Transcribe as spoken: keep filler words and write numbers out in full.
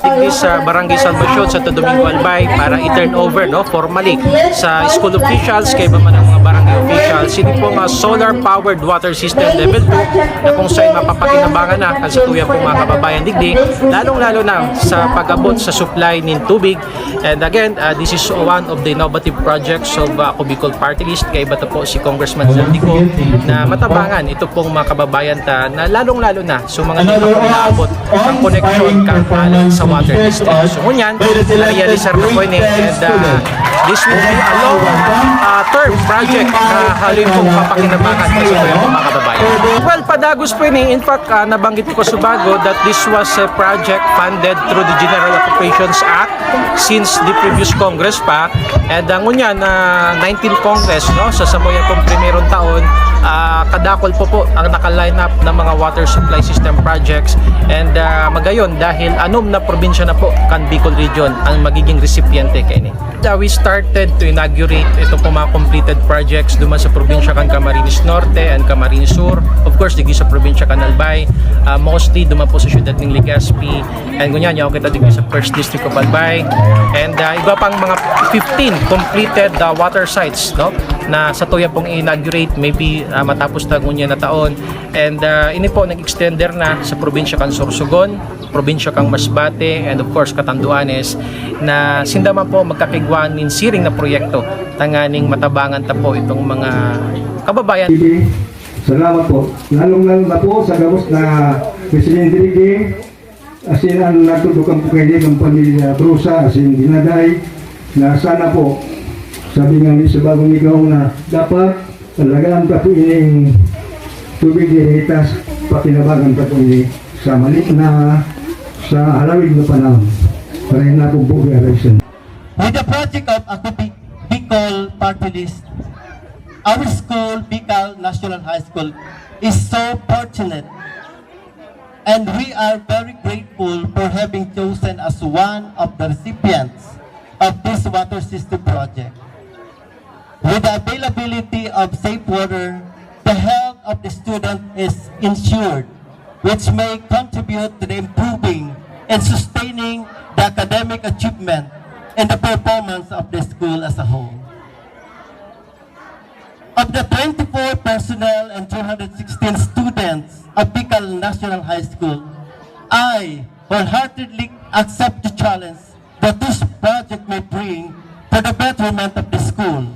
Digdi sa Barangay Salvacion, Santo Domingo, Albay, para i-turn over, no, formally sa school officials, kaiba man ang mga barangay officials, ini pong, ah, solar powered water system level two, na kung saan mapapakinabangan na ang satuya pong mga kababayan digdi, lalong-lalo na sa pag-abot sa supply nin tubig. And again, ah, this is one of the innovative projects of, ah, Ako Bicol Party List. Kaiba to po si Congressman Zaldy Co na matabangan ito pong mga kababayan ta na lalong-lalo na sa mga di pa po naabot ang koneksyon kan alang sa water district. So, ngunyan, na-realisar na po ini, and, ah, this will be a long, ah, term project na haloy pong papakinabangan sa mga kababayan. Well, padagos po ini. In fact, ah, nabanggit ko sa bago that this was a project funded through the General Appropriations Act since the previous Congress pa. And, ah, ngunyan na nineteenth Congress, no, sa samuya pong primerong taon, ah, kadakol po po ang naka-line up ng mga water supply system projects. And, ah, magayon, dahil anom na probinsya na po kan Bicol Region ang magiging resipiente kaini. Uh, we started to inaugurate ito po mga completed projects duman sa probinsya kan Camarines Norte and Camarines Sur. Of course, digdi sa probinsya kan Albay, uh, mostly duman po sa siyudad ng Legazpi. And ngunyan, yaon kita digdi sa First District of Albay. And, uh, iba pang mga fifteen completed, uh, water sites, no, na satuya pong i-inaugurate, maybe, uh, matapos ta ngunyan na taon. And, uh, ini po, nag-extender na sa probinsya kan Sorsogon, probinsya kan Masbate, and of course, Catanduanes, na sinda man po magkakigwa nin siring na proyekto tanganing matabangan ta po itong mga kababayan. Sige, salamat po. Lalong-lalo na po sa gabos na residente digdi, asin ang nagtutukan po kayo ng pamilya Brusa, asin Dinaday, na sana po, sabi nga ni sa bagong ikaw na dapat talagaan ta po ining tubig diri tas pakinabangan ta po ini sa mali na sa halawig na panahon. Para na po po reaction. With the project of Ako Bi-, Bicol Party List, our school, Bicol National High School, is so fortunate, and we are very grateful for having chosen as one of the recipients of this water system project. With the availability of safe water, the health of the student is ensured, which may contribute to the improving and sustaining the academic achievement and the performance of the school as a whole. Of the twenty-four personnel and two hundred sixteen students of Bicol National High School, I wholeheartedly accept the challenge that this project may bring for the betterment of the school.